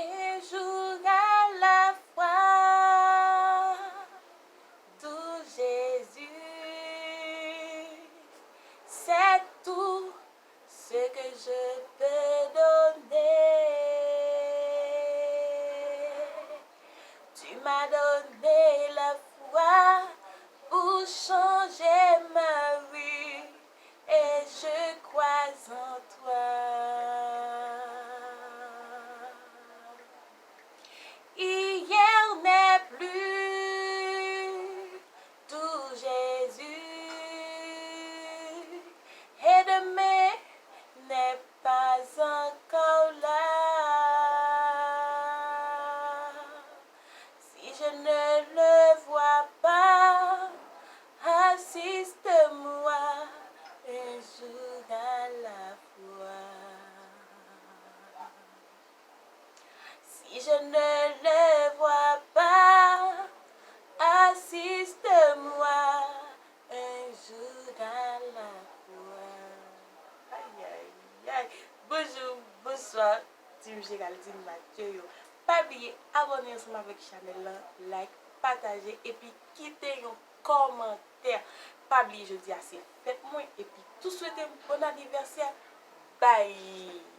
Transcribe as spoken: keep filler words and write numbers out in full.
Un jour à la fois, doux Jésus, c'est tout ce que je peux donner. Tu m'as donné la foi pour changer ma vie et je crois en toi. Hier n'est plus, doux Jésus, et demain n'est pas encore là. Si je ne le vois pas, assiste-moi un jour à la fois. Si je ne le vois pas, assiste-moi un jour à la fois. Ay, ay, ay. Bonjou, bonswa, Team Géraldine Mathieu yo. Pa bliye abòne ansanm avèk chanèl lan, like, pataje epi kite yon kòmantè. Pa bliye jodi a se fèt mwen epi tou swete m bon anivèsè. Bye!